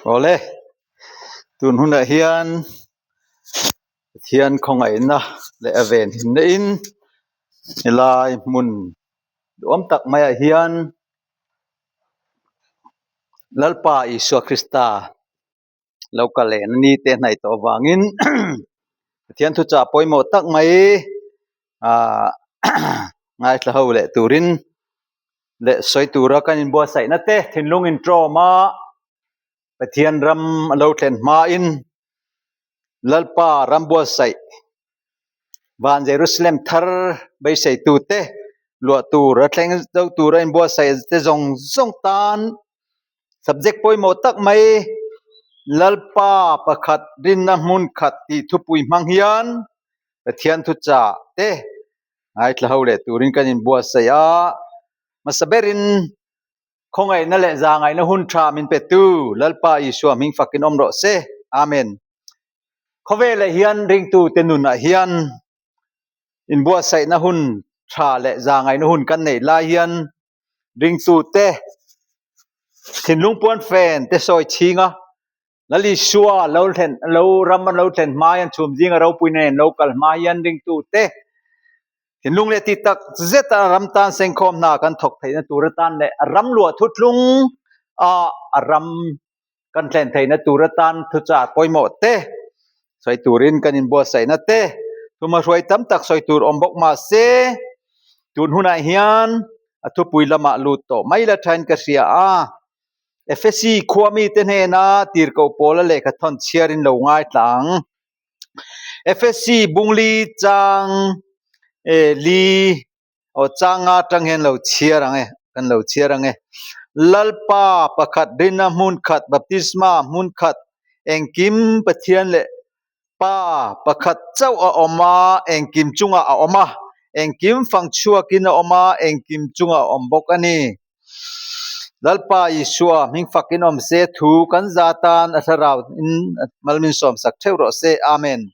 Awle, tun hunah hian Pathian khawngaihna leh a ven himna in helai hmun duhawm tak maiah hian Lalpa Isua Krista lo kal leh na ni te hnaih tawh avangin Pathian thuchah pawimawh tak mai ah ngaithla ho leh turin leh sawi tura kan inbuatsaihna te thinlung intawm a Pathian ram a lo thlen hmain Lalpa ram buatsaih van Jerusalem thar beiseitu te luah tur a thleng zo tura inbuatsaih te zawng zawng tan Subject pawimawh tak mai Lalpa pakhat rinna hmun khat tih thupui hmang hian Pathian thuchah te ngaithla ho leh turin kan inbuatsaih a. Hmasa berin khawngaihna leh zahngaihna hun tha min petu Lalpa Isua hming fakin awm rawh se. Amen. Khawvelah hian ringtute nunah hian inbuatsaihna hun tha leh zahngaihna hun kan neih lai hian Ringtute thinlung puan fen te sawi chhing a, Lal Isua lo thlen lo ram a lo thlen hma hian chhum zinga ropui nen lo kal hma hian ringtute thinlung leh ti tak zet a ram tan sengkhawm hna kan thawk theihna tur atan leh a ram luah thuthlung a a ram kan thlen theihna tur atan thuchah pawimawh te sawi turin kan inbuatsaihna te thuma hruai tam tak sawi tur awm bawk mah se tun hunah hian a thupui lamah lut tawh mai la thain ka hria a Efesi khua mite hnena tirhkoh pawla lehkha thawn chhiarin lo ngai tla ang Efesi bungli chang li Aw changa atang hian lo chhiar ang e, kan lo chhiar ang e. Lalpa pakhat rinna hmun khat, baptisma hmun khat, engkim Pathian leh Pa pakhat chauh a awm a, engkim chungah a awm a, engkim fang chhuakin a awm a, engkim chungah a awm bawk a ni. Lalpa Isua hming fakin awm se, thu kan za tan a thlarau in mal min sawmsak theuh rawh se. Amen.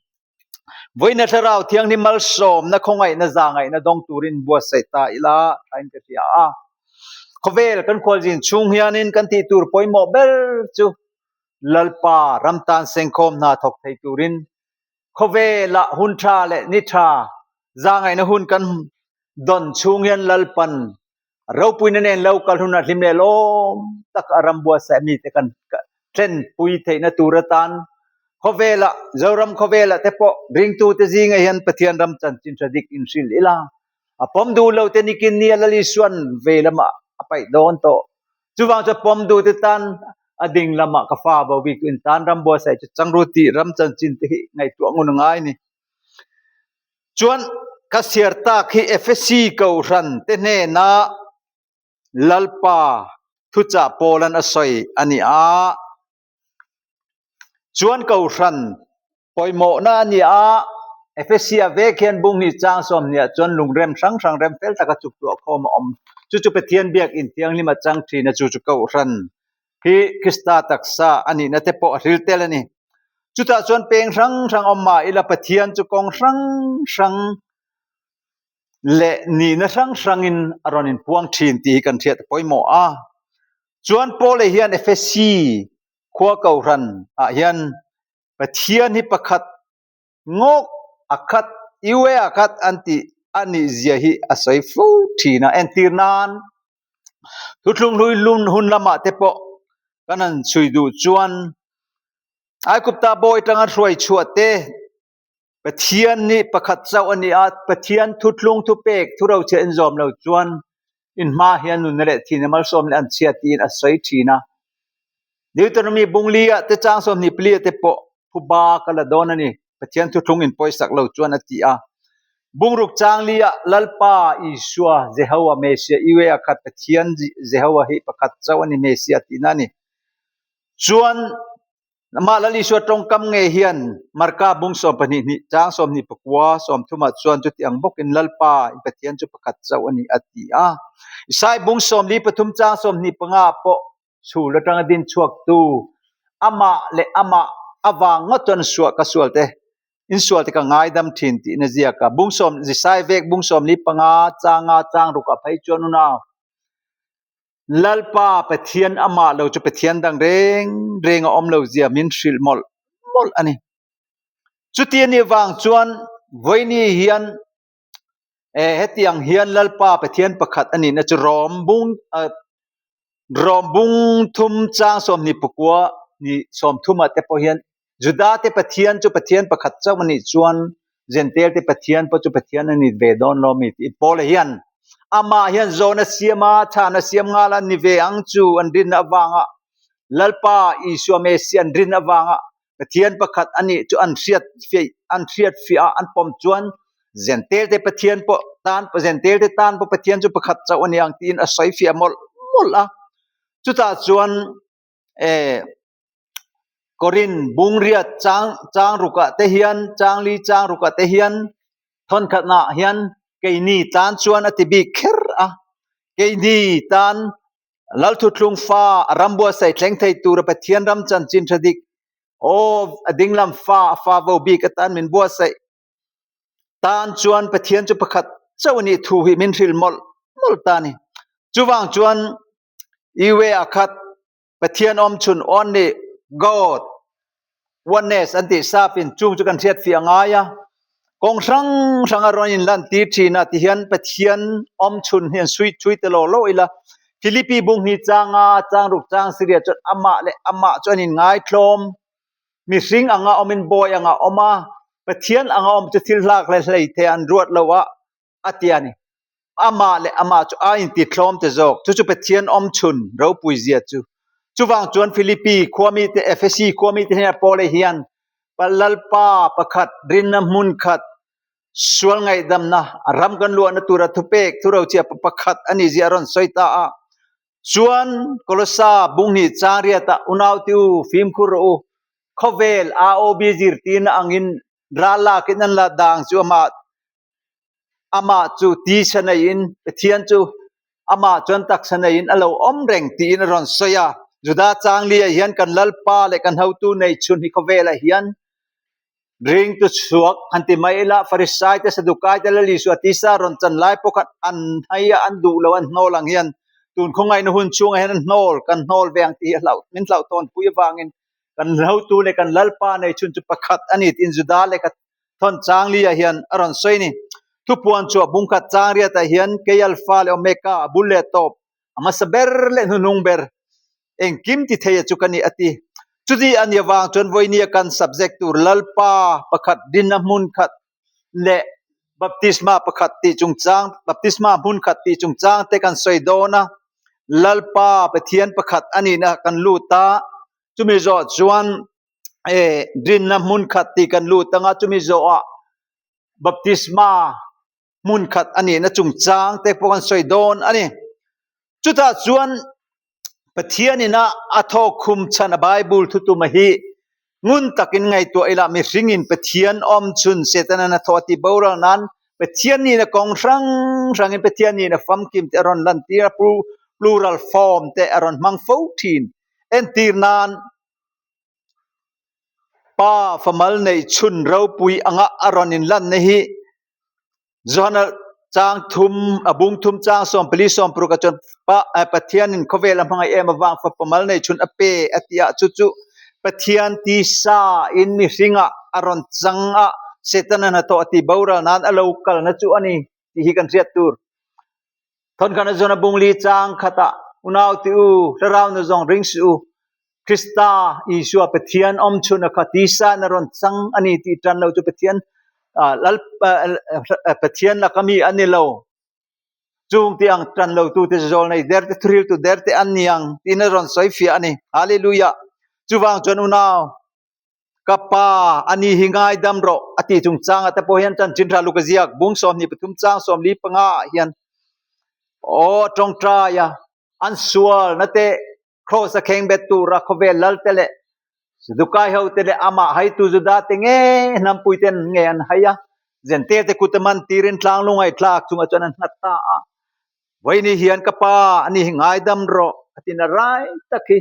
Vawiina Thlarau Thianghlim malsawmna khawngaihna zahngaihna dawng turin buatsaih ta ila thain ka hria a. Khawvel kan khualzin chhung hianin kan tih tur pawimawh ber chu Lalpa ram tan sengkhawm hna thawk thei turin khawvelah hun tha leh ni tha zahngaihna hun kan dawn chhung hian Lalpan Ropuina nen lo kal hunah hlim leh lawm tak a ram buatsaih mite kan thlenpui theihna tur atan khawvelah, Zoram khawvelah te pawh ringtute zingah hian Pathian ram chanchin tha dik inhrilh ila a pawm duh lo te nikin nia Lal Isuan vei lamah a paih dawn tawh. Chuvang chuan pawm duh te tan a ding lamah ka fa bo bik in tan ram buatsaih chu changru tih ram chanchin te hi ngaihtuah ngun a ngai a ni. Chuan ka siar tak hi Efesi Kohhran te hnena Lalpa thuchah Paulan a sawi a ni a. Chuan Kohhran pawimawhna a ni a, Efesia vek hian bung hnih chang sawmhniah chuan lungrem hrang hrang rem fel taka chuktuah khawm a awm. Chu chu Pathian biakin thianghlim a chang thin a, chu chu Kohhran hi Krista taksa a nihna te pawh a hril tel a ni. Chutah chuan peng hrang hrang awm mah ila Pathian chu kawng hrang hrang leh nihna hrang hrangin a rawn inpuang thin tih hi kan hriat a pawimawh a. Chuan Paula hian Efesi khua kohhran ah hian Pathian hi pakhat ngawk a khat, iwe a khat an tih a nih zia hi a sawi fo thin a. Entir nan thuthlung hlui lun hun lamah te pawh kan han chhui duh chuan Aigupta bawi tanga hruai chhuah te Pathian nih pakhat chauh a ni a, Pathian thuthlung thupek thurochhiah inzawm lo chuan inhma hian nunna leh thihna malsawm leh an chhia tiin a sawi thin a. Deuteronomy bungli ah te chang 20 pali ah te pawh phuba ka la dawn a ni, Pathian thuthlung in pawisak lo chuan a ti a. Bungruk chang li ah Lalpa Isua Jehoa Mesia Iwe a khat Pathian Jehoa hi pakhat chauh a ni Mesia tihna a ni. Chuan amah Lal Isua tawngkam nge hian Marka bung 12 hnih chang 29 30 ah chuan chuti ang bawkin Lalpa in Pathian chu pakhat chauh a ni a ti a. Isai bung 43 chang 25 ah pawh chhul atanga din chhuaktu amah leh amah avang ngawt chuan suah ka sual te in sual te ka ngaidam thin tihna ziak a. Bung sawm Isai vek bung 45 changa chang rukah phei chuan unau. Lalpa Pathian amah lo chu Pathian dang reng reng a awm lo zia min hrilh mawlh mawlh a ni. Chuti a nih vang chuan vawiini hian eh hetiang hian Lalpa Pathian pakhat a nihna chu Rom bung Rom bung thum chang sawmhnih pakua ni sawmthumah te pawh hian Juda te Pathian chu Pathian pakhat chauh a nih chuan Jentail te Pathian pawh chu Pathian a ni ve dawn lo mi tih Paula hian amah hian zawn a siam a, chhan a siam nghal a ni ve ang chu an rinna avanga Lalpa Isua Messiah an rin avanga Pathian pakhat a nih chu an hriat fiah an hriat fiah a an pawm chuan Jentail te Pathian pawh tan Jentail te tan pawh Pathian chu pakhat chauh a ni ang tiin a sawi fiah mawlh mawlh a. Chutah chuan eh Korin bungriat chang chang rukah te hian changli chang rukah te hian thawnkhatnaah hian keini tan chuan a ti bik kher a, keini tan Lalthuthlung fa a ram buatsaih thleng thei tura Pathian ram chanchin tha dik aw a dinglam fa a fa vo bik atan min buatsaih tan chuan Pathian chu pakhat chauh a nih thu hi min hrilh mawlh mawlh ta a ni. Chuvang chuan Iwe a khat Pathian awm chhun only God, oneness an tih sapin chung chu kan hriat fiah ngai a, kawng hrang hrang a rawn inlan tir thin a tihian Pathian awm chhun hi an suih thui ta lo lo ila. Philippi bung hi changa chang ruk chang Syria chuan amah leh amah chu an inngaitlawm. Mihring anga awmin bawi anga awm a, Pathian anga awm chu thil hlak leh hlei thei an ruat lo a, a ti a ni. Amah leh amah chu a intithlawm te zawk. Chu chu Pathian awm chhun ropui zia chu. Chuvang chuan Philippi khuamite, Ephesi khuamite hnenah Paula hian Lalpa pakhat, rinna hmun khat, sual ngaihdamna, ram kan luahna tura thupek, thurochhia pakhat a nih zia a rawn sawi ta a. Chuan Kolosa bunghnih chang riatah unaute u, fimkhur rawh u, khawvel AOB zirtirna angin ral lakin an la dang chu amah Amah chu tisa neiin, Pathian chu amah chuan taksa neiin a lo awm reng tiin a rawn sawi a. Juda changlia hian kan Lalpa leh kan hotu nei chhun hi khawvelah hian ringtu chhuak han ti mai ila, Farisai te, Sadukai te, Lal Isua tisa rawn chan lai pawh khan an hai a, an duh lo, an hnawl ang hian tun khawngaihna hun chhungah hian an hnawl, kan hnawl ve ang tih hi a hlauh, min hlauhthawnpui avangin kan hotu leh kan Lalpa nei chhun chu pakhat a ni tiin Juda lehkha Thawn changli ah hian a rawn sawi a ni. Thupuan chu a bungkhat chang riat ah hian kei Alpha leh Omega a bul leh tawp, a hmasa ber leh hnuhnung ber, engkim ti thei a chu ka ni a ti. Chuti a ni avang chuan vawinia kan subject tur Lalpa pakhat rinna hmun khat leh baptisma pakhat tih chungchang baptisma hmun khat tih chungchang te kan sawi dawn a, Lalpa Pathian pakhat a nihna kan lut a, chumi zawh chuan eh rinna hmun khat tih kan lut anga chumi zawhah baptisma hmun khat a nihna chungchang te pawh kan sawi dawn a ni. Chutah chuan Pathian ina a thawk khum chhan a Bible thutuma hi ngun takin ngaihtuah ila mihringin Pathian awm chhun Setanan a thawh a tih boral nan Pathian nihna kawng hrang hrangin Pathian nihna famkim te a rawn lantir a plural form te a rawn hmang fo thin. Entir nan Pa famal neih chhun ropui anga a rawn inlanna hi Johana chang thum a bung thum chang sawmpali sawmparuk ah chuan pa Pathianin khawvel a hmangaih em avang fapa mal neih chhun a pe a tih ah chu chu Pathian tisa in mihringah a rawn chang a Setana hnathawh a tih boral nan a lo kalna chu a ni tih hi kan hriat tur. Thawnkhan a zawn a bungli chang khatah unau ti u, thlarau nu zawng ring suh u, Krista Isua Pathian awm chhun a kha tisa in a rawn chang a ni tih tan lo chu Pathian lal Pathian laka mi a ni lo. Chung ti ang tan lo tu te zawl nei der te thuril tu der te an ni ang tiin a rawn sawi fiah a ni. Hallelujah. Chuvang chuan unau Ka pa, a ni hi ngaidam rawh, a tih chungchangah te pawh hian chanchin tha luk a ziak. Bung 23 chang 45 ah hian aw tawngtai a, an sualna te kraws a kheng bet tura khawvel lal te leh Sadukai ho te leh amah haitu Juda te nge hnampui ten nge an hai a, Jentail te kut a man tirin tlang lungai tlak chungah chuan an nghat ta a. Vawiini hian ka pa, a ni hi ngaidam rawh, a ti na rai tak hi.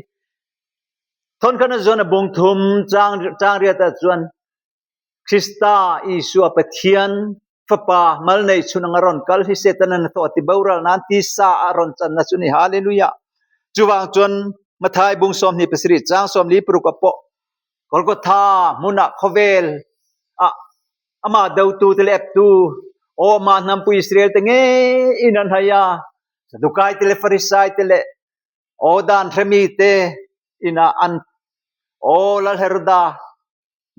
Thawnkhan a zawn a bung thum chang chang riat ah chuan Krista Isua Pathian Fapa mal nei chhun anga rawn kal hi Setanan a thawh a ti boral nan tisa ah rawn channa chu ni. Hallelujah! Chuvang chuan Mathai bung 27 chang 46 ah pawh Golgotha hmunah khawvel ah amah dotu te leh eptu aw amah hnampui Israel te ngeiin an hai a, Sadukai te leh Farisai te leh aw dan hremi te inah an aw Lal Heroda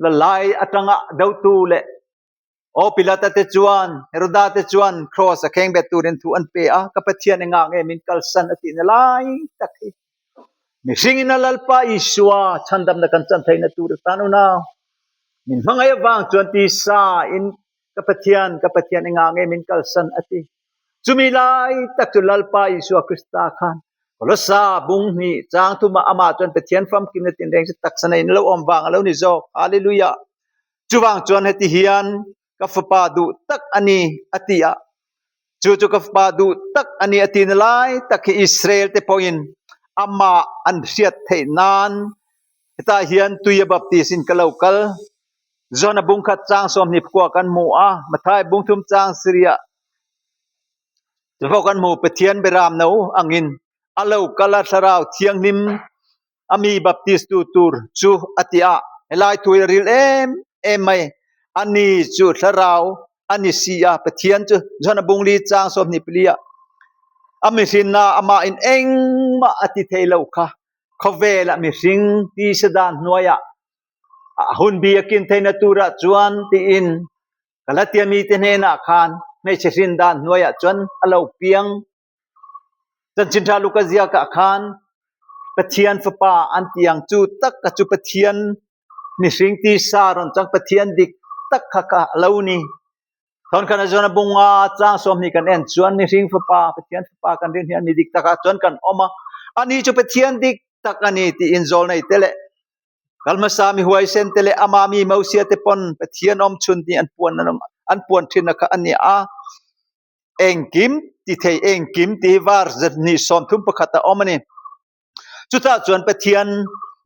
la lai atanga dotu leh Aw Pilata te chuan, Heroda te chuan Kraws a khengbet turin thu an pe a, Ka Pathian engah nge min kalsan a tihna lai tak hi. Mihringin a Lalpa Isua chhandamna kan chan theihna tur atan unau min hmangaih avang chuan tisa in Ka Pathian, ka Pathian engah nge min kalsan a ti. Chumi lai tak chu Lalpa Isua Krista khan Kolossa bung hnih chang thumah amah chuan Pathian famkimna tinreng chu taksa neiin a lo awm vang a lo ni zawk. Hallelujah! Chuvang chuan heti hian ka fapa duh tak a ni a ti a, chu chu ka fapa duh tak a ni a tihna lai tak hi Israel te pawhin amah an hriat theih nan hetah hian tuia baptis in ka lo kal. John-a bungkhat chang 24 kan hmu a, Matthai bungthum chang sarih pawh kan hmu Pathian beram no angin a lo kal a Thlarau Thianghlim a mi baptis tu tur chu a ti a, helai thu hi a ril em em mai. Ani chu thlarau a ni si a, Pathian chu John-a bungli chang 24 ah a mihrinna amah in engmah a ti thei lo kha khawvelah mihring tisa dan hnuaiah a hunbi a kin theihna turah chuan tiin Galatia mite hnenah khan hmeichhe hrin dan hnuaiah chuan a lo piang. Chanchin Ṭha Luka ziakah khan Pathian Fapa an ti ang chu tak kha chu Pathian mihring tisa rawn chang Pathian dik tak kha kha a lo ni. Thawnkhan a zawn a bunga chang 20 kan en chuan mihring Fapa, Pathian Fapa kan rin hian mi dik takah chuan kan awm a, ani chu Pathian dik tak a ni tiin zawlnei te leh Kal hmasa mi huaisen te leh amah mi Mosia te pawn Pathian awm chhun tih an puan an puan thinna kha a ni a. Engkim ti thei engkim tih hi verse 231 a awm a ni. Chutah chuan Pathian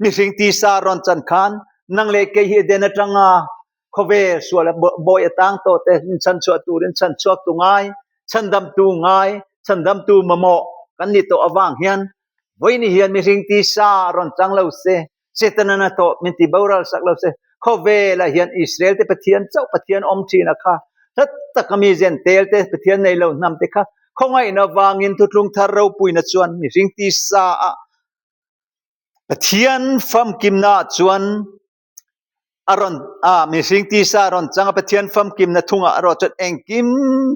mihring tisa rawn chan khan nang leh kei hi Eden atanga khawvel sual bawi atang tawh te in chhanchhuah turin chhanchhuaktu ngai, chhandamtu ngai, chhandamtu mamawh kan ni tawh avang hian Vawiin hian mihring tisa rawn chang lo se, Setanan a thawh min ti boral sak lo se, khawvelah hian Israel te Pathian chauh Pathian awm thin a kha, hlat taka mi zen tel te Pathian nei lo hnam te kha khawngaihna vangin thutlung thar ropuina chuan mihring tisa ah Pathian famkimna ah chuan A rawn a, mihring tisa a rawn chang a, Pathian famkimna thungah a rawh chuan engkim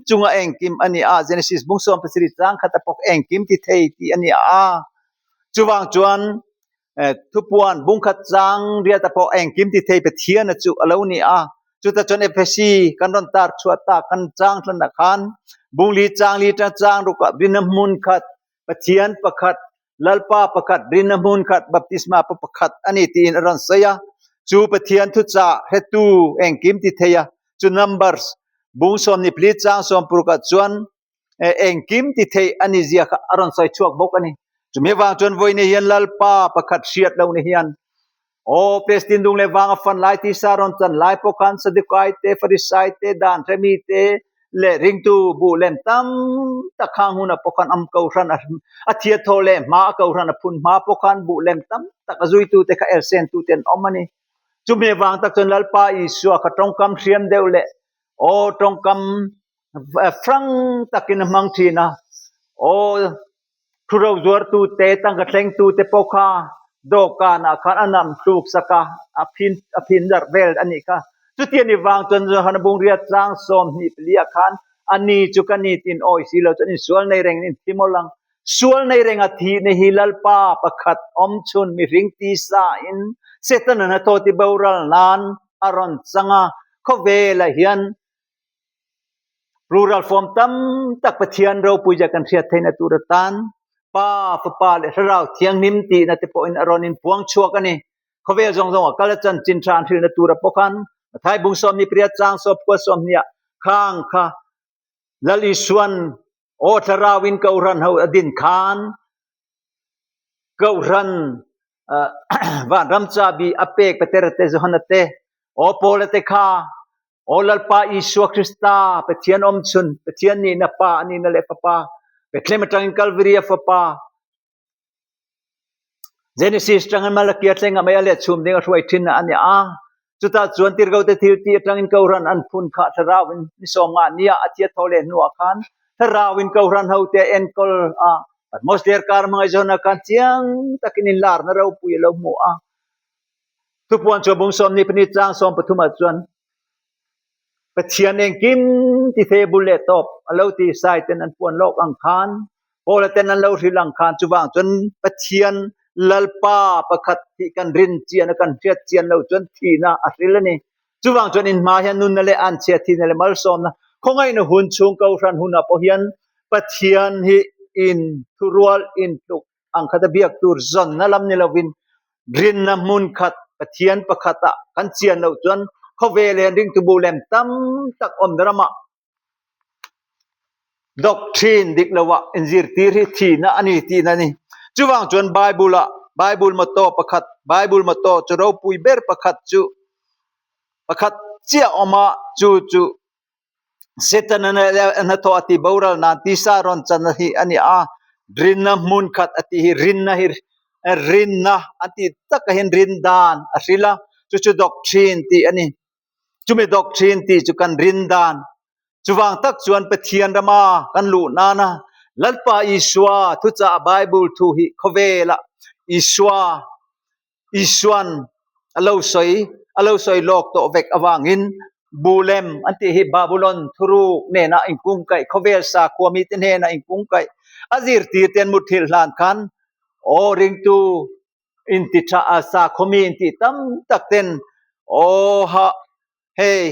chunga engkim a ni a, Genesis bung 17 chang khat a pawk engkim ti thei tih a ni a. Chuvang chuan thupuan bung khat chang riat a pawh engkim ti thei Pathian a chu a lo ni a. Chutah chuan Ephesi kan rawn tar chhuah tak kan chang hlanah khan bung li chang li tang chang rukah rinna hmun khat Pathian pakhat Lalpa pakhat, rinna hmun khat, baptisma pa pakhat a ni tiin a rawn sawi a. Chu Pathian thuchah hretu engkim ti thei a, chu Numbers bung 24 chang 60 ah chuan engkim ti thei a ni zia kha a rawn sawi chhuak bawk a ni. Chumi avang chuan vawiin hian Lalpa pakhat hriat lo ni hian Aw, Palestine dung leh vang a fan lai tisa rawn chan lai pawh khan Sadukai te, Farisai te, dan hremi te leh ringtu buh lem tam tak khang hunah pawh khan am kohhran a thiat thaw leh hma a kohhran a phun hma pawh khan buh lem tam tak a zuitu te kha elsen tu te an awm a ni. Chumi avang tak chuan Lalpa Isua kha tawngkam hriam deuh leh aw tawngkam frank takin a hmang thin a, aw Thuro zuartute, tangka thlengtute pawh kha dawhkanah khan a nam tluk sak a, a phin a phin darh vel a nih kha. Chuti a ni vang chuan Johana Bungria tlang 24 ah khan a ni chu ka ni tiin awi si lo chuan insual nei reng in thi mawlh ang. Sual nei renga thihna hi Lalpa pakhat awm chhun mihring tisa in Setana hnathawh ti boral nan a rawn chang a, khawvelah hian Plural form tam tak Pathian ropui zia kan hriat theihna tur atan Pa, Fapa leh Thlarau Thianghlim tihna te pawhin a rawn inpuang chhuak a ni. Khawvel zawng zawngah kal a chanchin tha an hrilhna tura pawh khan Mathai bung 28 chang sawpkua 20 ah khang kha Lal Isuan aw Thlarauin Kohhran ho a din khan Kohhran vanram chahbi a pek Petera te Johana te aw Paula te kha Aw Lalpa Isua Krista, Pathian awmchhun, Pathian nihna Pa a nihna leh Fapa, Bethlehem atangin Kalvari a Fapa. Genesis tangin Malakia thleng a mei a let chhum ding a hruai thin a ni a. Chutah chuan tirhkohte thil tih atangin Kohhran an phun kha thlarauin ni sawmnga nia a thia tho leh hnuah khan thlarauin Kohhran hote a enkawl a. Patmos derkar hmangaih zawnah khan chiang takin inlarna ropui a lo hmu a. Thupuan chu bung 22 chang 13 ah chuan Pathian engkim ti thei bul leh tawp a lo ti sai ten an puan lawk ang khan Paula ten an lo hrilh ang khan chuvang chuan Pathian Lalpa pakhat tih kan rin chian a kan hriat chian lo chuan thihna a hril a ni. Chuvang chuan in hma hian nunna leh anchhia thihna leh malsawmna khawngaihna hun chhung kohhran hunah pawh hian Pathian hi in thurual in tluk ang khat a biak tur zawnna lam ni lovin rinna hmun khat Pathian pakhatah kan chian loh chuan khawvel hian ringtu bu lem tam tak awmna ramah doctrine dik loah inzirtir hi thihna a ni tihna a ni. Chuvang chuan Bible-ah Bible motto pakhat Bible motto chu ropui ber pakhat chu pakhat chiah awm a chu chu Setana hnathawh a ti boral nan tisa rawn chan hi a ni a, rinna hmun khat a tih hi rinna hi rinna an tih takah hian rin dan a hril a, chu chu doctrine tih a ni. Chumi doctrine tih chu kan rin dan. Chuvang tak chuan Pathian rama kan luh nana Lalpa Isua thuchah Bible thu hi khawvelah Isua Isuan a lo sawi a lo sawi lawk tawh vek avangin Bulem an tih hi Babulon thuruk nena inkungkaih khawvel sakhua mite hnena inkungkaih a zirtir te an muthilh hlan khan aw ringtu inti tha a sakhua mi inti tam tak ten aw ha hei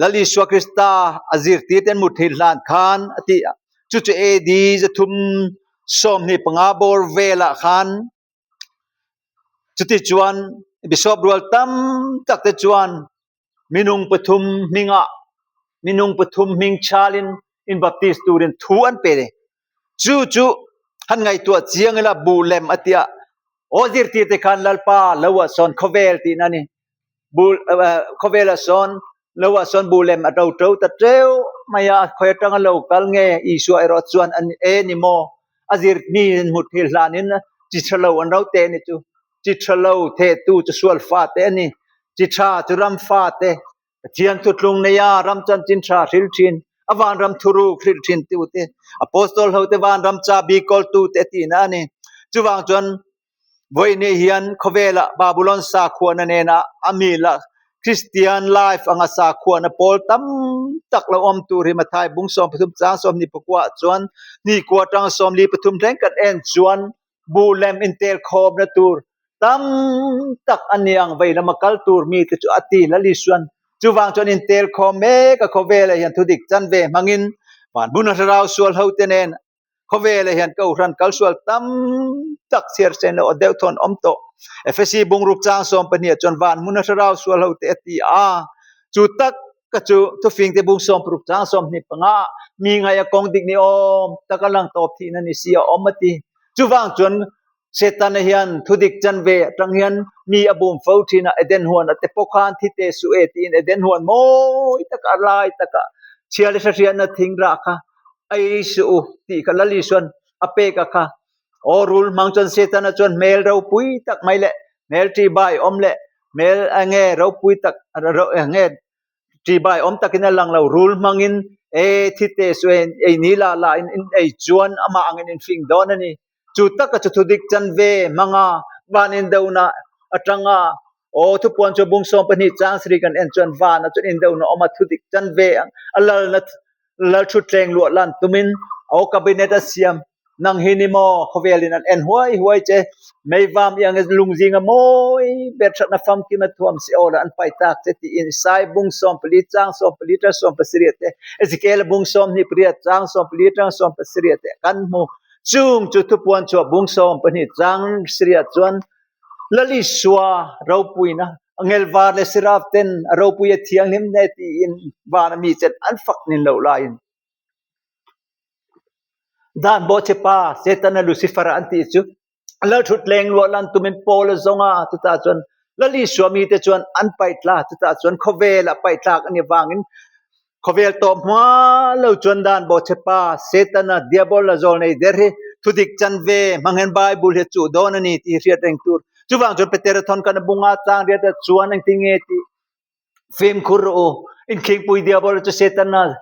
Lal Isua Krista a zirtir te an muthilh hlan khan a ti a chu chu AD 325 bawr velah khan Chutichuan Bishop rual tam tak te chuan minung pathum hmingah minung pathum hming chalin in baptist turin thu an pe ni. Chu chu han ngaihtuah chiang ila buh lem a tia aw zirtir te khan Lalpa lo ah sawn khawvel tihna a ni. Buh khawvelah sawn lo ah sawn buh lem a to to ta teuh mai a, khawi atanga lo kal nge Isua erawh chuan an e ni maw? A zir mi in hmu thil hlanin chi tha lo an ro te a ni chu. Chi tha lo thehtu chu sual fate a ni. Chi tha chu ram fate Pathian thutlung neia ram chanchin tha hril thin, a vanram thuruk hrilh thin tute, Apostol hote vanram chabi kawltute a tihna a ni. Chuvang chuan vawiin hian khawvelah Babulon sakhuana nena a mila Kristian life anga sakhuana pawl tam tak lo awm tur hi Mathai bung 13 chang 24 ah chuan hnikua tang 43 thleng kan en chuan buh lem intel khawmna tur tam tak a ni ang vei lama kal tur mite chu a ti Lal Isuan chuvang chuan intel khawm mek a khawvelah hian thudik chanve hmangin van hmun a thlarau sual hote nen khawvelah hian kohhran kalsual tam tak chhiar sen loh a deuh thawn awm tawh. Efesi bungruk chang 12 ah chuan van hmun a thlarau sual hote a ti a, chu tak ka chu thufingte bung 60 chang 25 ah mi ngaih a kawng dik ni awm tak a lang tawp thihna ni si a awm a ti. Chuvang chuan Setana hian thudik chanve atang hian mi a bum fo thin a, Eden huan a te pawh khan thi te suh e tiin Eden huan mawi taka a lai taka chhia leh hriatna thing rah kha ei suh u tih kha Lal Isuan a pek a kha. Aw rul hmang chuan Setana chuan hmel ropui tak mai leh hmel ṭihbai awm leh hmel enge ropui tak enge ṭihbai awm takin a lang lo rul hmangin e thi te suh e ei ni lah lah in in ei chuan amah angin in fing dawn a ni. Chu taka chu thudik chanve hmanga van indona atanga aw thupuan chu bung 12 chang sarih kan en chuan vana chuan indona awm a thudik chanve a lalna lal thutthleng luah lan tumin aw cabinet a siam nang hi ni maw khawvelin an en huai huai che meivam iang lung zinga mawi ber thatna famkim a thuam si aw la an pai tak che tiin Isai bung 14 chang 14 tang 17 te Ezekiel bung 28 chang 14 tang 17 te kan hmu Chung chu thupuan chhuah bung 12 chang sarih chuan Lal Isua ropuina angelvar leh siraf ten a ropui a thianghlim hle tiin van a mi chet an fak nin loh laiin Dan bawhchhe pa Setana Lucifer an tih chu Lal thutleng luah lan tumin Paul a zawng a, chutah chuan Lal Isua mite chuan an paih tla, chutah chuan khawvel a paih tlak a nih avangin Khawvel tawp hma lo chuan dan bawhchhe pa Setana, Diabola zawl nei der hi Thudik chanve hmang hian Bible hi a chuh dawn a ni tih hi hriat reng tur. Chuvang chuan Petera thawn kan a bunga chang riat a chuan engtin nge tih fimkhur rawh u. Inkhingpui Diabola chu Setana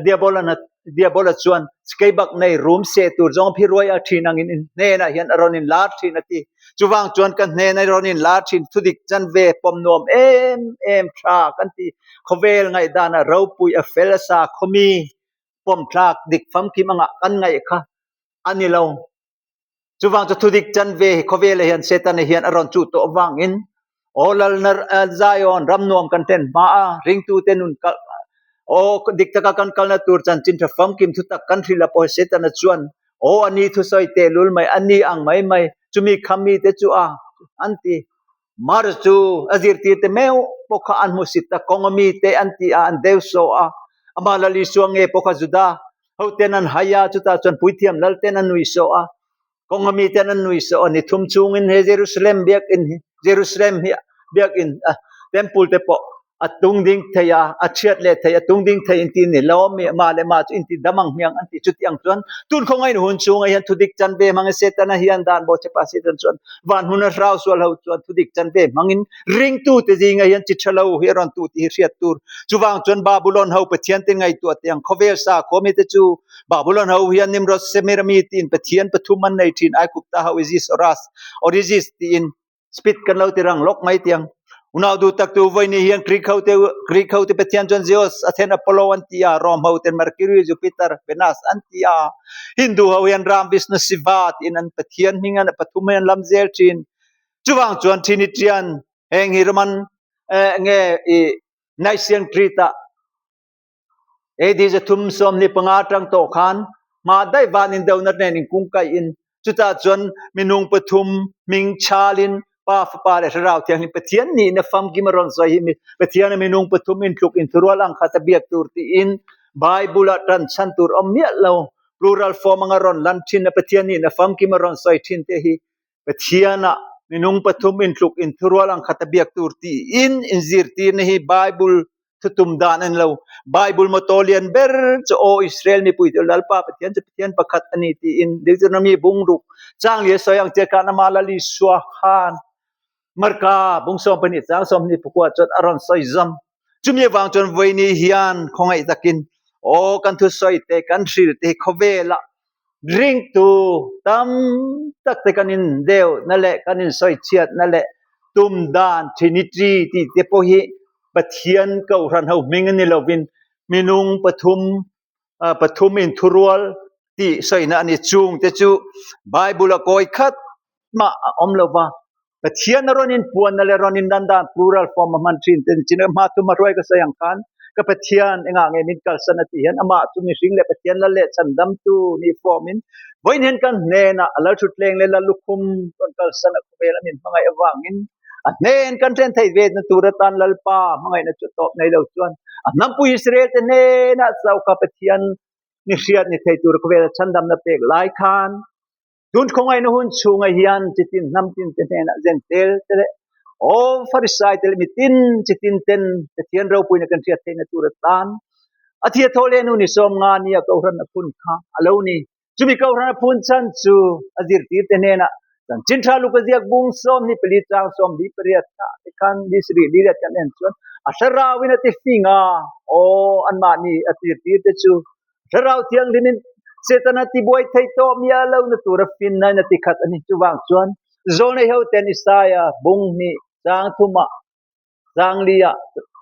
Diabola Diabola chuan keibak nei rum seh tur zawng phi ruai a thin angin in hnenah hian a rawn inlar thin a ti. Chuvang chuan ka hnena i rawn inlar thin thudik chanve pawm nuam em em tha kan ti. Khawvel ngaihdana ropui a fel a sa khawmi pawm thlak dik famkim angah kan ngaih kha a ni lo. Chuvang chu thudik chanve hi khawvelah hian Setana hian a rawn chuh tawh avangin aw Lalna Zion ram nuam kan thlen hma a, ringtute nun kal aw dik taka kan kalna tur chanchin tha famkim thutak kan hrilh a pawh hi Setana chuan aw a ni thusawi tehlul mai, a ni ang mai mai, chumi khami te chu a an ti. Mar chu a zirtirte meuh pawh kha an hmusit a, kawnga mite an ti a, an deu sawh a. Amah Lal Isua nge pawh kha Juda hoten an hai a, chutah chuan puithiam lalten an nui sawh a, kawnga miten an nui sawh a. Ni thum chungin he Jerusalem biakinn hi, Jerusalem hi biakinn temple te pawh a tung ding thei a, a chhiat leh thei, a tung ding thei inti ni lo mi mah leh mah chu inti dam ang hmiang an ti. Chuti ang chuan tun khawngaih hun chhungah hian thudik chanve hmangin Setana hian dan bawh chepa Satan chuan van hun a hrau sual ho chuan thudik chanve hmangin ringtute zingah hian chi tha lo hi a rawn tuh tih hi hriat tur. Chuvang chuan Babulon ho Pathian te ngaihtuah teh ang khawvel sakhua mite chu Babulon ho hian Nimrod Semirami tiin Pathian pathum an nei thin Aigupta ho Isis Horus Orisis tiin Speed kan lo ti rang lawk mai tiang. Unau duh tak tu voi ni hian Greek ho te Greek ho te Pathian chuan Zeus, Athen Apollo an ti a, Rome ho ten Mercury, Jupiter, Venus an ti a. Hindu ho hian Ram, Vishnu, Shiva tiin an Pathian hming an pathum hi an lam zel thin. Chuvang chuan Trinitarian heng hi Roman eh, nge i Nicene Creed ah AD 325 atang tawh khan hma daih van indona nen inkungkaih in chutah chuan minung pathum hming chalin Pa, Fapa leh Thlarau Thianghlim Pathian nihna famkim a rawn sawi hi Pathian a minung pathum intluk inthurual ang khat a biak tur tiin Bible ah tan chhan tur awm miah lo plural form anga rawn lan thin a Pathian nihna famkim a rawn sawi thin te hi Pathian ah minung pathum intluk inthurual ang khat a biak tur tiin inzirtirna hi Bible Thutum dan a ni lo. Bible motto lian ber chu Aw Israel mipui te Lalpa Pathian chu Pathian pakhat a ni tiin Deuteronomy bungruk chang li a sawi ang che khan amah Lal Isua khan Marka bung 12 chang 24 chuan a rawn sawi zam. Chumi avang chuan vawiini hian khawngaih takin Aw kan thusawi te kan hril te hi khawvelah Ringtu tam tak te kan in deuhna leh kan in sawichhiatna leh tum dan Trinity tih te pawh hi Pathian Kohhran ho hming a ni lovin minung pathum pathum inthurual tih sawina a ni. Chung te chu Bible a kawi khat mah a awm lo va, Pathian a rawn inpuanna leh rawn inlan dan plural form a hman thin te ni chin a hma thum a hruai ka sawi ang khan ka Pathian engah nge min kalsan a tih hian amah chu mihring leh Pathian lal leh chhandamtu nih form in vawiin hian kan hnenah a lalthutleng leh lallukhum rawn kalsan a khawvel a min hmangaih avangin a hnen kan then theih ve na tur atan Lalpa hmangaihna chu tawp nei lo chuan a hnampui Israel te hnenah chauh kha Pathian ni hriat ni thei tur khawvel a chhandamna pek lai khan Tun khawngaihna hun chhungah hian chitin hnam tin te hnenah Zentel te leh aw Farisai te leh mitin chitin ten Pathian ropuina kan hriat theihna tur atan a thia thaw leh nu ni sawm nga nia Kohhran a phun kha a lo ni. Chumi Kohhran a phun chhan chu a zirtir te hnenah Chanchin Tha Luka ziak bung 24 chang 28 kha te khan ni sarih li riat kan en chuan a thlarauin a ti fing a, aw anmahni a zirtir te chu Thlarau Thianghlimin Setana tibuai thei tawh miah lo na tura finna in a ti khat a ni. Chuvang chuan Zawlnei hoten Isaia bung hnih chang thumah chang liah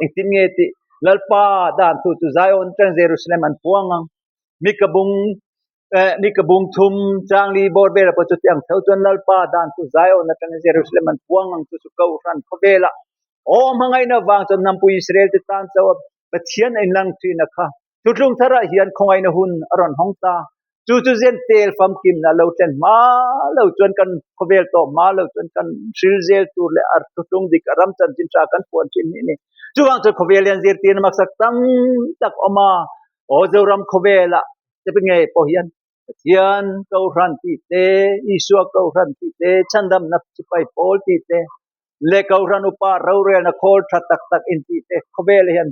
engtin nge tih Lalpa dan thu chu Zion atang Jerusalem an puang ang. Mika bung eh Mika bung thum chang li bawr velah pawh chuti ang tho chuan Lalpa dan thu Zion atang Jerusalem an puang ang chu chu Kohhran khawvelah aw hmangaihna vang chuan hnampui Israel te tan chauh a Pathian a inlang thin a kha. Thutlung tharah hian khawngaihna hun a rawn hawng ta. Chu chu zen tel famkimna lo thlen hma lo chuan kan khawvel tawh hma lo chuan kan hril zel tur leh a thutlung dik a ram chanchin tha kan puan thin hi a ni. Chuvang chuan khawvel hian zirtirna maksak tam tak awm a, aw Zoram khawvelah te ngei pawh hian Pathian Kohhran tih te, Isua Kohhran tih te, Chhandamna Sipai Pawl tih te, leh Kohhran upa rorelna khawl tha tak tak intih te khawvel hian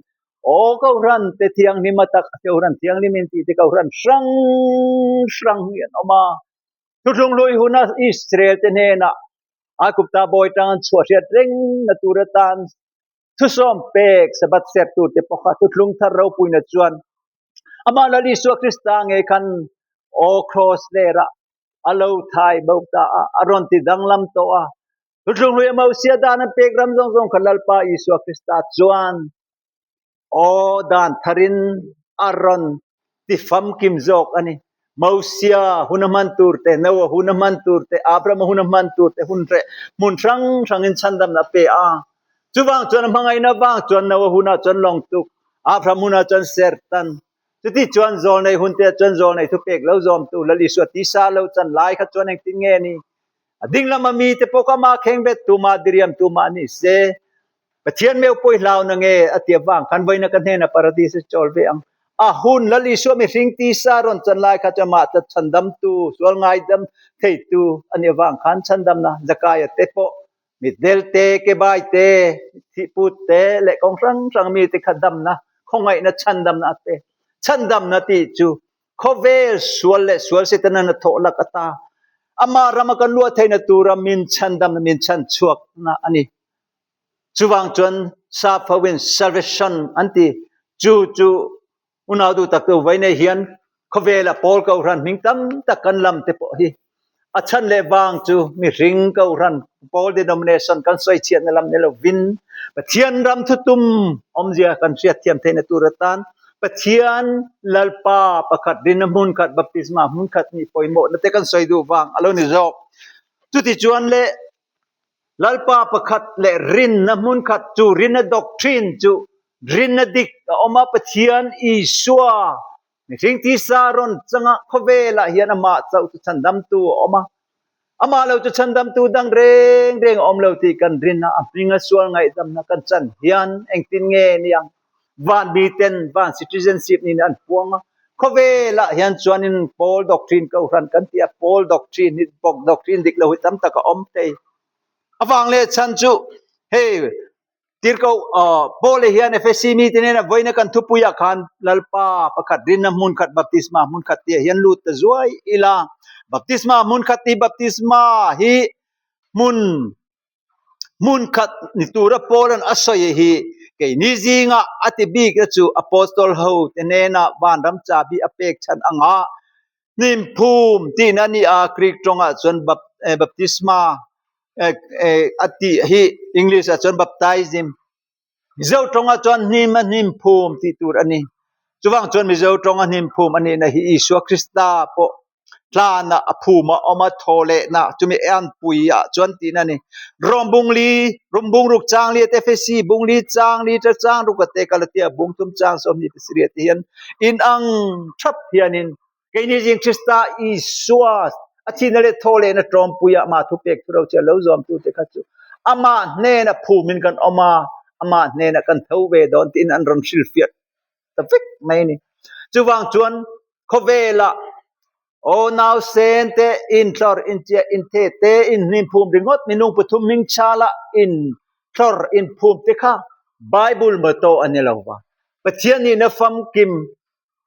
aw Kohhran te thianghlim a tak Kohhran thianghlim intih te Kohhran hrang hrang hi an awm a. Thuthlung hlui huna Israel te hnenah Aigupta bawi tang an chhuah hriat reng na tur atan thusawm pek Sabbath serh tur te pawh kha thuthlung thar ropuina chuan amah Lal Isua Krista nge khan aw kraws lerah a lo thai bo ta a, a rawn ti danglam tawh a. Thuthlung hlui a Mosia dan an pek ram zawng zawng kha Lalpa Isua Krista chuan Aw, dan tharin a rawn ti famkim zawk a ni. Mosia hun a hman tur te, Noah hun a hman tur te, Abrahama hun a hman tur te hun reh hmun hrang hrangin chhandamna a pe a. Chuvang chuan a hmangaihna vang chuan Noah hunah chuan lawng tuk, Abraham hunah chuan sertan, chuti chuan zawlnei hun te ah chuan zawlnei thupek lo zawmtu Lal Isua tisa lo chan lai kha chuan engtin nge ni? A dinglam a mite pawh kha amah khengbet tumah diriam tumah ni se. Pathian meu pawi hlau na nge a ti avang khan vawiina ka hnena paradis a chawl ve ang. A hun Lal Isua mihring tisa rawn chan lai kha chuan mah ta chhandamtu, sual ngaidam theitu a nih avang khan chhandamna Zakaia te pawh mitdel te, kebai te, thihput te leh kawng hrang hrang mite kha damna, khawngaihna chhandamna a pe. Chhandamna tih chu khawvel sual leh sual Satan-a hnathawh lak ata amah rama kan luah theihna tura min chhandamna, min chhanchhuakna a ni. Chuvang chuan sap hoin salvation an ti. Chu chu unau duh tak tu vai nei hian khawvela pawl kohhran hming tam tak kan lam te pawh hi a chhan leh vang chu mihring kohhran pawl denomination kan sawi chhiatna lam ni lovin Pathian ram thutum awmzia kan hriatthiam theihna tur atan Pathian Lalpa pakhat rinna hmun khat baptisma hmun khat nih pawimawhna te kan sawi duh vang a lo ni zawk. Chutichuan leh Lalpa pakhat leh rinna hmun khat chu rinna doctrine chu rinna dik a awm a, Pathian Isua mihring tisa rawn changa khawvelah hian amah chauh chu chhandamtu a awm a, amah lo chu chhandamtu dang reng reng a awm lo tih kan rin a, a hminga sual ngaihdamna kan chan hian engtin nge niang? Van miten van citizenship niin an puang a, khawvelah hian chuanin Paul doctrine kohhran kan ti a, Paul doctrine hi bawk doctrine dik lo hi tam tak a awm thei. Avang leh chhan chu hei tirhkoh Paul hian Efesi mite nena vawiina kan thupuiah khan Lalpa pakhat rinna hmun khat baptisma hmun khat tih ah hian lut ta zuai ila, baptisma hmun khat tih baptisma hi hmun Hmun khat ni tura Paula'n a sawi hi keini zinga a ti bikna chu Apostol ho te hnena vanram chabi a pek chhan anga hnimphum tihna a ni a, Greek tawngah chuan baptisma a tih hi English ah chuan baptism. Mizo tawngah chuan hnim a hnim phum tih tur a ni. Chuvang chuan Mizo tawng a hnim phum a nihna hi Isua Krista pawh tlana a phum a awm a, thaw lehna chumi anpui ah chuan tihna a ni. Rom bung li, Rom bung ruk chang li ate Efesi bung li chang li ṭa chang ruk ate Galatia bung thum chang 20 pasarih te hian inang ṭhap hianin Keini zing Krista Isua a thihna leh thaw lehna tlawmpuia amah thupek thu ro che lo zuamtute kha chu amah hnena phumin kan awm a, amah hnena kan tho ve dawn tiin an rawn hrilhfiah ta vek mai a ni. Chuvang chuan khawvelah aw nausen te, intlawr, inchiah, inthe te, inhnim phum ringawt minung pathum hming chhala intlawr, inphum te kha Bible motto a ni lo va. Pathian nihna famkim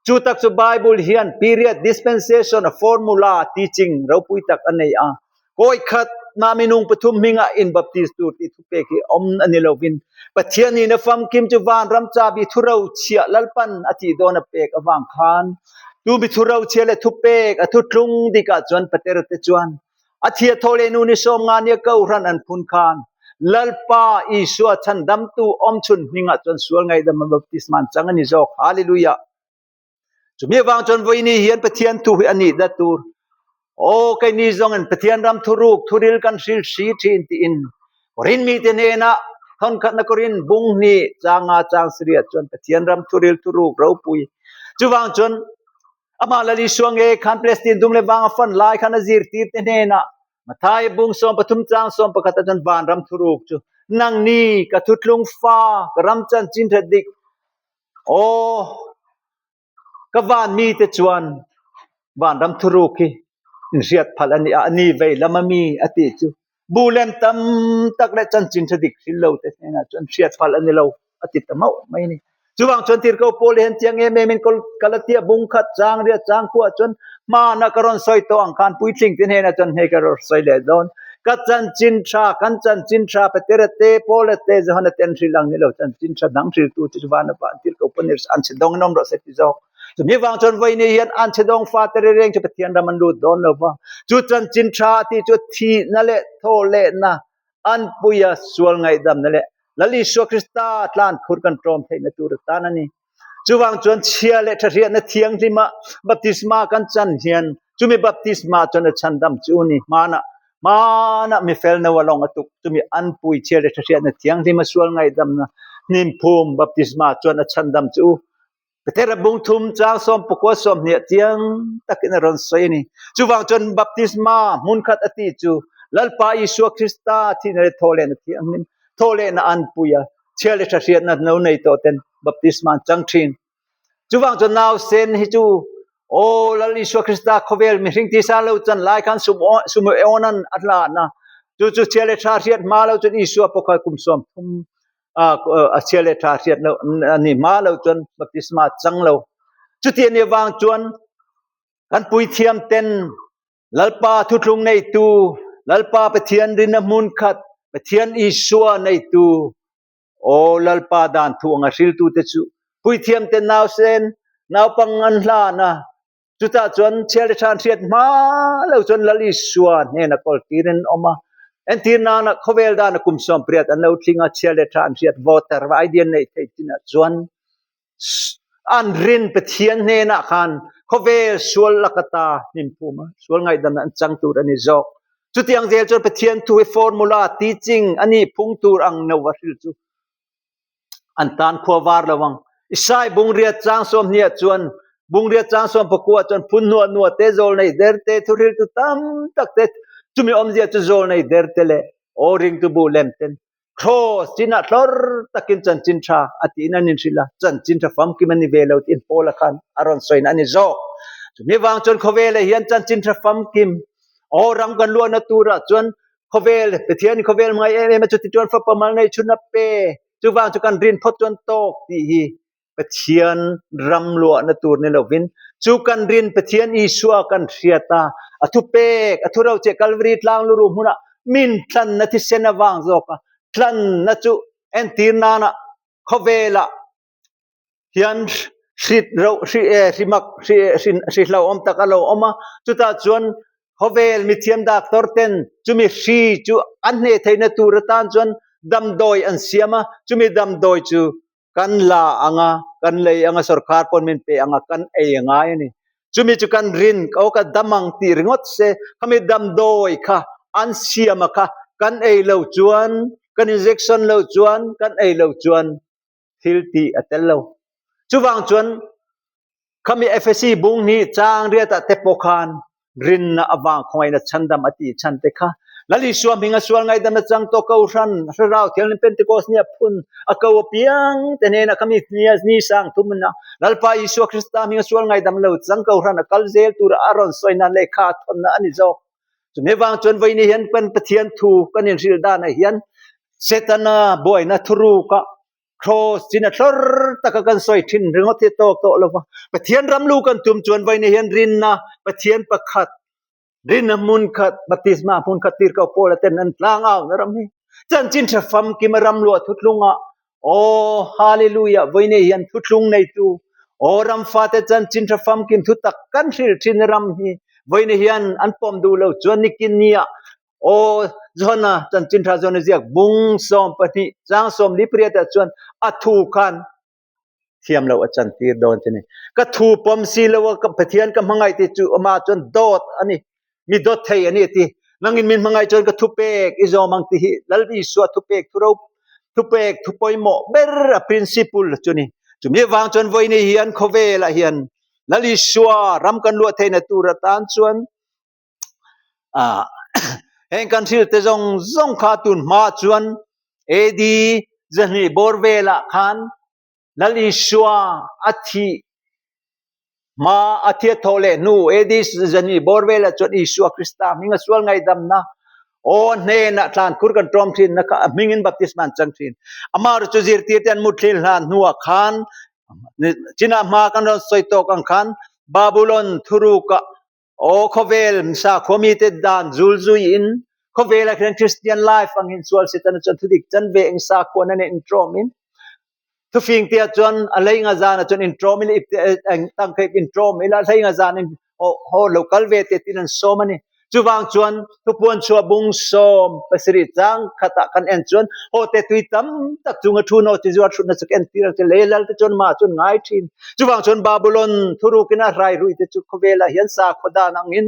Chu tak chu Bible hian period, dispensation, a formula, teaching ropui tak a nei a. Kawi khat mah minung pathum hmingah in baptist tur tih thupek hi awm a ni lovin, Pathian in a famkim chu vanram chabi thuro chhiah Lalpan a tih dawn a pek avang khan tu mi thuro chhiah leh thupek a thutlung dikah chuan Pater te chuan A thia thaw leh nu ni sawm nga nia kohhran an phun khan Lalpa Isua chhandamtu awmchhun hmingah chuan sual ngaihdam a baptisma an chang a ni zawk. Hallelujah! Chumi avang chuan vawiini hian Pathian thu hi a nih dat tur. Aw, keini zawngin Pathian ram thuruk, thuril kan hril hri thin tiin Korin mite hnenah thawnkhatna Korin bung hnih changa chang sariat chuan Pathian ram thuril thuruk ropui. Chuvang chuan Amah Lal Isua nge khan Palestine dum leh vang a fan lai khan a zirtir te hnenah Matthai bung 13 chang 11 ah chuan vanram thuruk chu nangni ka thutlung fa ka ram chanchin hre dik aw ka van mite chuan vanram thuruk hi inhriat phal a ni a, a ni vei lam a mi a tih chu Bu lem tam tak leh chanchin tha dik hril lo te hnenah chuan hriat phal a ni lo a ti ta mauh mai a ni. Chuvang chuan Tirhkoh Paul hian chiang em em in Galatia bung khat chang riat chang khuah chuan Hmana ka rawn sawi tawh ang khan puitling te hnenah chuan hei ka rawn sawi leh dawn. Ka chanchin tha, kan chanchin tha Petera te, Paula te, Johana te an hrilh ang ni lo, chanchin tha dang hriltu chu vana va an tir ko pawn an chhe dawng in awm rawh se ti zawk. Chumi vang chuan vawiin hian an chhe dawng fate reng chu Pathian ram an lut dawn lo va. Chu chanchin tha tih chu thihna leh thawhlehna an puia sual ngaihdamna leh Lal Isua Krista tlan phur kan tlawm theihna tur atan a ni. Chuvang chuan chhia leh thahriatna thianghlima baptisma kan chan hian chumi baptisma chuan a chhandam chu ni. Hmanah hmanah mi fel no a lawng a tuk chumi an pui chhia leh thahriatna thianghlima sual ngaihdamna hnimphum baptisma chuan a chhandam chu Petera bung thum chang sawm pakua sawmhnih ah chiang takin a rawn sawi a ni. Chuvang chuan baptisma hmun khat a tih chu Lalpa Isua Krista thihna leh thawhlehna thianghlim thawhlehna an pui a, chhia leh tha hriatna no nei tawh ten baptisma an chang thin. Chuvang chuan nausen hi chu aw Lal Isua Krista khawvel mihring tisa lo chan lai khan Sumeonan a hlan a, chu chu chhia leh tha hriat hma lo chuan Isua pawh kha kum 30 a chhia leh tha hriat lo a ni hma lo chuan baptisma chang lo. Chuti a nih avang chuan kan puithiam ten Lalpa thuthlung neitu, Lalpa Pathian rinna hmun khat, Pathian Isua neitu, aw Lalpa dan thu anga hriltute chu puithiam ten nausen naupang an hlan a, Chutah chuan chhiar leh than hriat hma lo chuan Lal Isua hnena kawl tir in awm a. Entir nana khawvel dana kum 80 an lo thling a, chhiar leh tha an hriat voter va idea neih theih chinah chuan an rin Pathian hnenah khan khawvel sual lakata hnim phum a, sual ngaihdamna an chang tur a ni zawk. Chutiang zel chuan Pathian thu hi formula, teaching, a nih phung tur ang no va hril chu an tan khua var lo ang. Isai bungriat chang 20 ah chuan bungriat chang 19 ah chuan phun hnuah hnuah te zawl nei der te thuhril tu tam tak te chumi awmzia chu zawl nei der te leh aw ringtu bu lem ten cross chinah tlawr takin chanchin tha a tiin an inhrilh a, chanchin tha famkim a ni ve lo tiin Paula khan a rawn sawina a ni zawk. Chumi vang chuan khawvelah hian chanchin tha famkim aw ram kan luahna turah chuan Khawvel, Pathian in khawvel hmangaih em em a, chuti chuan fapa mal nei chhun a pe. Chuvang chu kan rin phawt chuan tawk tih hi Pathian ram luahna tur ni lovin chu kan rin Pathian Isua kan hriat a, a thupek, a thurocheh Kalvari tlang luruh hmunah min tlanna thisen avang zawk a, tlanna chu entir nana khawvelah hian hrit reuh hri e hri mak hri hri hri hlauhawm tak a lo awm a, chutah chuan khawvel mithiam doctor ten chumi hri chu an hneh theihna tur atan chuan damdawi an siam a, chumi damdawi chu kan la ang a, kan lei ang a, sorkar pawn min pe ang a, kan ei a ngai a ni. Chumi chu kan rin aw ka dam ang tih ringawt se, khami damdawi kha an siam a kha kan ei lo chuan, kan injection lo chuan, kan ei lo chuan thil tih a tel lo. Chuvang chuan khami Efesi bung hnih chang riatah te pawh khan rinna avang khawngaihna chhandam a tih chhan te kha Lal Isua hminga sual ngaihdamna chang tawh Kohhran Thlarau Thianghlim Pentecost nia phun a ko apiang te hnenah khami hnia ni sang thumna Lalpa Isua Krista hminga sual ngaihdam lo chang Kohhran a kal zel tura a rawn sawina lehkha a thawnna a ni zawk. Chumi vang chuan vawiin hian kan Pathian thu kan inhrilh danah hian Setana buaina thuruk a cross chin a thlawr taka kan sawi thin ringawt hi a tawk tawh lo va. Pathian ram lu kan tum chuan vawiin hian rinna Pathian pakhat, rinna hmun khat, baptisma hmun khat tir ko Paula ten an tlang au na ram hi. Chanchin tha famkim a ram luah thutlungah Aw Hallelujah vawiin hian thuthlung neitu Aw ram fate chanchin tha famkim thu tak kan hrilh thin ram hi vawiin hian an pawm duh lo chuan nikin nia Aw Johana chanchin tha Johana ziak bung 12 chang 48 ah chuan a thu khan thiam lo a chan tir dawn che ni. Ka thu pawm si lo a ka Pathian ka hmangaih ti chu ama chuan dawt a ni. Mi dawt thei a ni a ti. Nangin min hmangaih chuan ka thupek i zawm ang ti hi Lal Isua thupek thu ro thupek thu pawimawh ber a principle chu ni. Chumi avang chuan vawiin hian khawvelah hian Lal Isua ram kan luah theihna tur atan chuan Ah, heng kan thil te zawng zawng kha tun hma chuan AD 200 bawr velah khan Lal Isua a thih hma a thiat thawh leh hnu AD 200 bawr velah chuan Isua Krista hminga sual ngaihdamna aw hnenah tlankhur kan ṭawm ṭhin na kha a hmingin baptisma an chang ṭhin. Amaherawhchu chu zirtirte an mutthil hlan hnuah khan chinah hma kan rawn sawi tawk ang khan Babulon thurukah. Aw khawvel sakhua mite dan zulzui in khawvel ah khan Christian life ang hin sual Setana chuan thudik chanve eng sakhua na nen intrawm in thufing te ah chuan a lei nga zan ah chuan intrawm ila ipte eng tangka ip intrawm ila a hlei nga zan in haw lo kal ve te tiin an sawm a ni. Chuvang chuan thupuan chhuah bung 17 chang khatah kan en chuan haw te tui tam tak chunga thu naw chi zuar hrutna chu ka entir ang che lei lal te chuan mah chuan ngai thin. Chuvang chuan Babulon thurukin a hrai rui te chu khawvelah hian sakhaw dan angin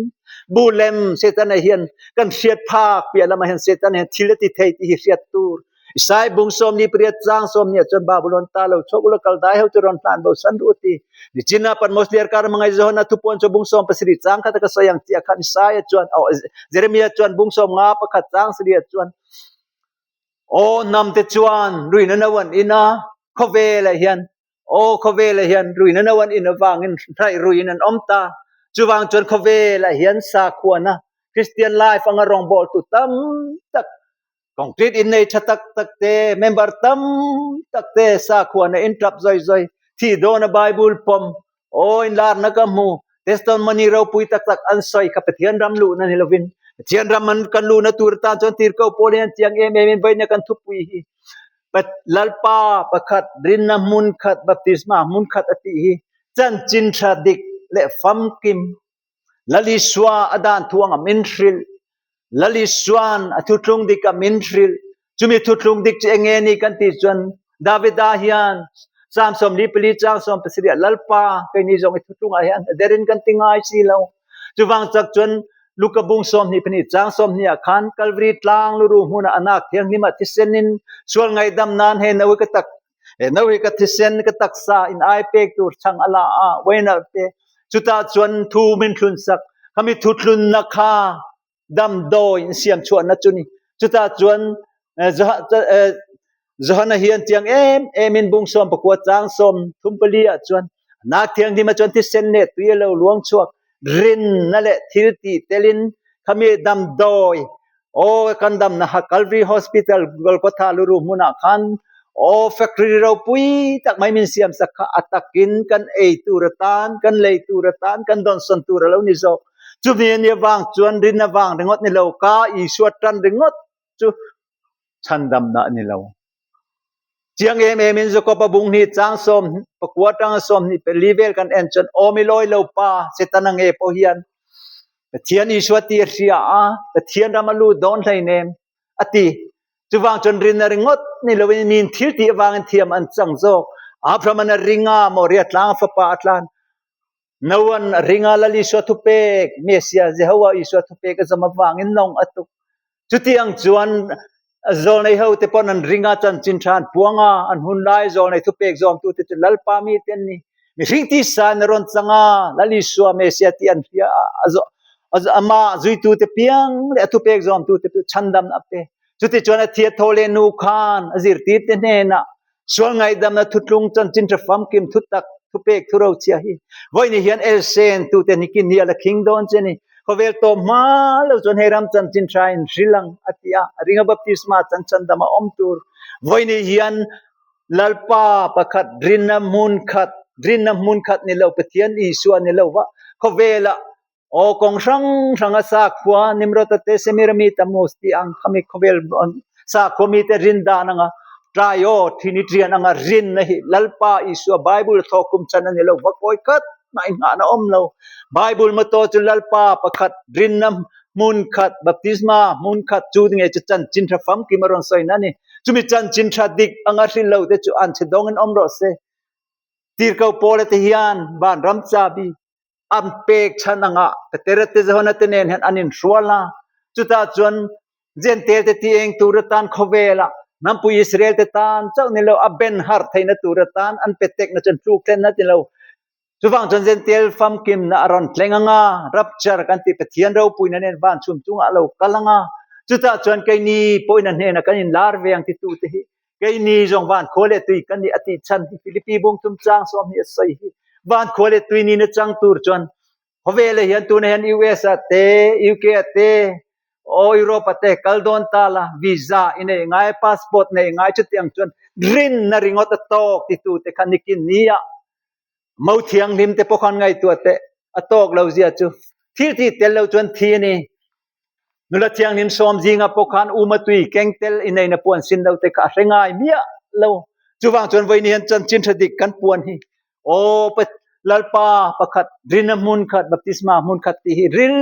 bu lem Setana hian kan hriat phak piah lamah hian Setana hian thil a ti thei tih hi hriat tur. Isai bung 48 chang 12 chuan Babulon ta lo chhuak ula kal dai ho chu rawn hlan bo san ru ti. Nichina Patmos liar kar mangai Johana thupuan chu bung 70 chang khat ka sawi ang chiah khan Isaiah chuan oh Jeremiah chuan bung 51 chang sarih chuan aw hnam te chuan ruina no an in a khawvelah hian aw khawvelah hian ruina no an in avangin hraih ruiin an awm ta. Chuvang chuan khawvelah hian sakhuana Christian life anga rawngbawltu tam tak Concrete in nei tha tak tak te, member tam tak te sakhuana in tap zawi zawi, thi dawn a Bible pawm, aw in larna ka hmu, testimony ropui tak tak an sawi kha Pathian ram luhna ni lovin, Pathian ram an kan luhna tur atan chuan tirhkoh pawl hian chiang em em in vawiina kan thupui hi Lalpa pakhat rinna hmun khat baptisma hmun khat a tih hi chanchin tha dik leh famkim Lal Isua a dan thuang a min hrilh. Lal Isuan a thuthlung dik a min hrilh. Chumi thuthlung dik chu enge ni kan tih chuan Davida hian Psalm 44 chang 17 ah Lalpa keini zawng i thuthlung ah hian a derin kan ti ngai si lo. Chuvang chak chuan Luka bung 22 chang 20 ah khan Calvary tlang luru hmun ah anak thianghlim ah thisen in sual ngaihdam nan he no hi ka tak He no hi ka thisen ka taksa in ai pek tur chang a la a wain a pe. Chutah chuan thu min thlun sak. Khami thu thlunna kha damdawi in siam chhuahna chu ni. Chutah chuan Johana hian chiang em em in bung 14 chang 34 ah chuan nak thianghlim ah chuan thisen leh tui a lo luang chhuak rinna leh thil ti telin khami damdawi Aw kan damna ha Calvary Hospital Golgotha luru hmunah khan aw factory ropui tak mai min siam sak kha a takin kan ei tur atan kan lei tur atan kan dawnsawn tur a lo ni zawk. Chumi a nih avang chuan rin avang ringawt ni lo ka Isua tan ringawt chu chhandamna a ni lo. Chiang em em in Jakob-a bung hnih chang 14 atanga 24 vel kan en chuan aw mi lawi lo pa Setana nge pawh hian Pathian Isua ti a hria a, Pathian ram a lut dawn hleinem a ti. Chuvang chuan rinna ringawt ni loin min thil tih avangin thiam an chang zawk. Abraham-an a ring a, Moria tlang a fapa a tlan. Noah-an a ring a, Lal Isua thupek, Messiah Jehovah Isua thupek a zawm avangin nawng a tuk. Chutiang chuan zawlnei hote pawn an ring a, chanchin tha an puang a, an hun lai zawlnei thupek zawmtute chu Lalpa mite an ni. Mihring tisa in a rawn chang a, Lal Isua Messiah tih an hria a, amah zuitute piang leh a thupek zawmtute chu chhandamna a pe. Chutichuan a thia tho leh nu khan a zirtirte hnenah Sual ngaihdamna thutlung chanchin tha famkim thutak thupek thurochhia hi vawiin hian elsen tute nikin hi a la khing dawn che ni. Khawvel tawp hma lo chuan hei ram chanchin tha in hril ang a ti a, a ringa baptisma chan chhandam a awm tur. Vawiin hian Lalpa pakhat rinna hmun khat, rinna hmun khat ni lo Pathian Isua ni lo va khawvelah Aw kawng hrang hranga sakhua Nimrod-a te Semirami Tammuz tih ang khami khawvel sakhua mite rin dan anga tlai aw thini ṭian anga rinna hi Lalpa Isua Bible thawk kum chan a ni lo va kawi khat mah inghahna awm lo. Bible mawtaw chu Lalpa pakhat rinna hmun khat baptisma hmun khat chu nge chu chanchin ṭha famkim a rawn sawina a ni. Chumi chanchin ṭha dik anga hrilh lo te chu anchhe dawngin awm rawh se. Tirhkoh Paula te hian vanram chabi an pek chhan anga Petera te Johana te nen hian an inhrual a, chutah chuan Jentail te ti eng tur atan khawvela hnampui Israel te tan chauh ni lo a ben harh theihna tur atan an pe tekna chuan tluk thlenna ti lo. Chuvang chuan Jentail famkimna a rawn thleng anga rapture kan tih Pathian ropuina nen van chhum chungah a lo kal anga chutah chuan keini pawhin a hnenah kan inlar ve ang titute hi Keini zawng van khua leh tui kan nih a tih chhan hi Philippi bung thum chang 20 a sawi hi. Van khua leh tui ni na chang tur chuan khawvel ah hian tunah hian US ah te, UK ah te, o Europe ah te kal dawn ta la visa i nei ngai, passport nei ngai chutiang chuan rinna ringawt a tawk titu te kha nikin ni ah Mo thianghlim te pawh khan ngaihtuah teh a tawk lo zia chu. Thiltih tel lo chuan thi a ni. Nula thianghlim sawm zinga pawh khan uma tui keng tel inneihna puan sin lo te kha a hre ngai miah lo. Chuvang chuan vawiin hian chanchin tha dik kan puan hi aw Lalpa pakhat rinna hmun khat baptisma hmun khat tih hi ril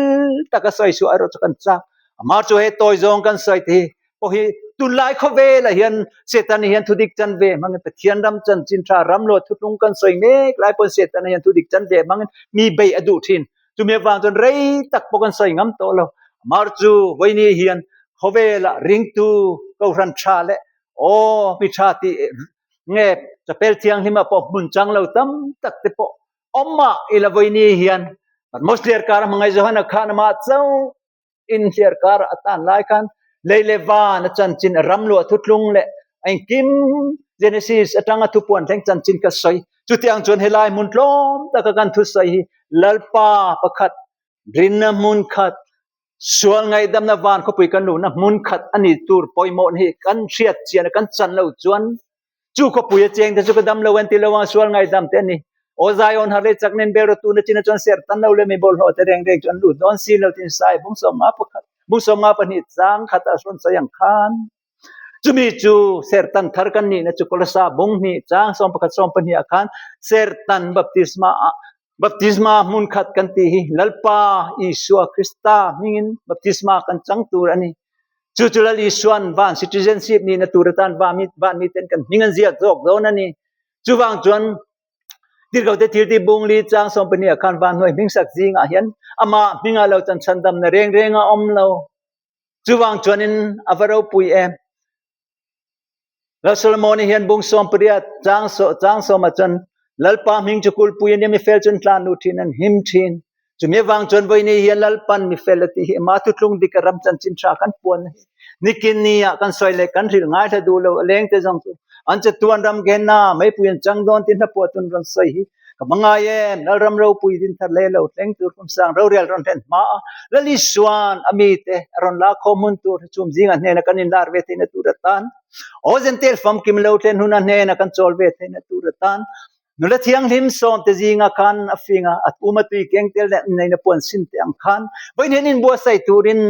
taka sawi suah erawh chu kan chak. Amah chu he tawi zawng kan sawi te hi pawh hi tunlai khawvelah hian Satan hian thudik chanve hmangin Pathian ram chanchin tha ram luah thutlung kan sawi mek lai pawn Satan hian thudik chanve hmangin mi bei a duh thin. Chumi avang chuan rei tak pawh kan sawi ngam tawh lo. Amah chu vawiini hian khawvelah ringtu kohhran tha leh aw mi tha tih nge chapel thianghlimah pawh hmun chang lo tam tak te pawh awm mah ila vawiini hian Patmos thliarkar a hmangaih Johana khan amah chauh inhliar kar a tan lai khan lei leh van a chanchin a ram luah thutlung leh a engkim Genesis atanga thupuan thleng chanchin ka sawi. Chutiang chuan helai hmun tlawm taka kan thusawi hi Lalpa pakhat rinna hmun khat sual ngaihdamna van khawpui kan luhna hmun khat a ni tur pawimawh hi kan hriat chian a kan chan lo chuan Chu khawpui a cheng te chu ka dam lo an ti lo ang, sual ngaidam te an ni. Aw Zion har leh chak nen bel rawh tuna chin ah chuan ser tan lo le mi bawlhhlawh te reng reng chu an lut dawn si lo tin sai bung 51 bung 52 chang khat ah rawn sawi ang khan. Chumi chu sertan thar kan nihna chu Kolosa bung hnih chang 11 12 ah khan sertan baptisma ah baptisma hmun khat kan tih hi Lalpa Isua Krista hmingin baptisma kan chang tur a ni. Chu chu Lal Isuan van citizenship nihna tur atan van mi van miten kan hming an ziak zawk dawn a ni. Chuvang chuan Tirhkohte thiltih bung li chang 12 ah khan van hnuai hmingsak zingah hian amah hmingah lo chan chhandamna reng reng a awm lo. Chuvang chuanin a va ropui em. Lal Solomon-i hian bung 18 chang chang sawmah chuan Lalpa hming chu kulpui a nia, mifel chu an tlan luh thin, an him thin. Chumi avang chuan vawiini hian Lalpan mifel a tih hi ama thutlung dik a ram chanchin tha kan puan hi nikin ni ah kan sawi leh kan hrilh ngaithla duh lo a leng te zawng chu an chatuan ram Genna meipui an chang dawn tih hlapawh tun rawn sawi hi ka hma ngai em Lalram ropui din thar leh lo thleng tur kum sang rorel rawn hlen hma a Lal Isuan a mite a rawn la khawm hun tur hi chum zingah hnena kan inlar ve theihna tur atan Aw Jentail famkim lo thlen huna hnena kan chawl ve theihna tur atan nula thianghlim sawmte zinga khan a fing a, a uma tui keng tel leh neina puan sin te ang khan vawiin hian inbuatsaih turin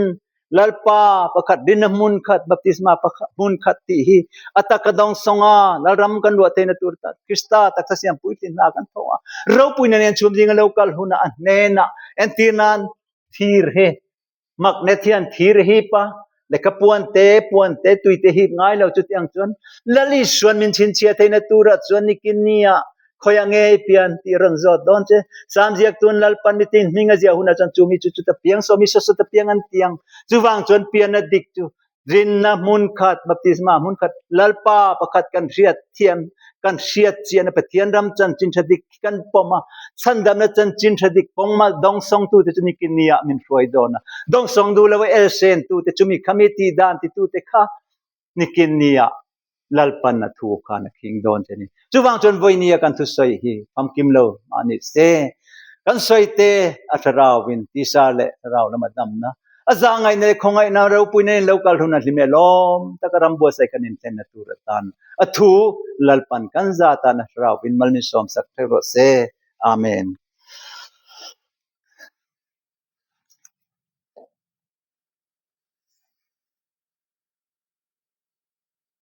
Lalpa pakhat rinna hmun khat baptisma pakhat hmun khat tih hi a taka dawng sawnga Lalram kan luah theihna tur atan Krista taksa siam puitlin hna kan thawk a, ropuina nen chhum zinga lo kal hunah a hnenah entir nan thir hi Magnet hian thir a hip a, lehkha puan te, puan te, tui te hip ngai lo chutiang chuan Lal Isuan min chhinchhiah theihna turah chuan nikin nia khawiah nge i pian tih rawn zawt dawn che. Sam ziaktu'n Lalpan mitin hming a ziah hunah chuan chu mi chu chuta piang saw mi saw sawta piang an tiang. Chuvang chuan pianna dik chu Rinna hmun khat, baptisma hmun khat, Lalpa pakhat kan hriat thiam, kan hriat chian a Pathian ram chanchin tha dik khi kan pawm a, chhandamna chanchin tha dik pawng mal dawngsawng tute chu nikin ni ah min hruai dawn a, dawngsawng duh lo a elsen tute chumi khami tih dan ti tute kha nikin ni ah Lalpan a thu khan a khing dawn che ni. Chuvang chuan vawiini a kan thusawi hi famkim lo mah ni se, kan sawi te a thlarauin tisa leh thlarau lama damna, a zahngaihna leh khawngaihna ropuina in lo kal hun a hlim e lawm taka ram buatsaih kan inthlenna tur atan a thu Lalpan kan za tan a thlarauin mal min sawmsak theuh rawh se. Amen.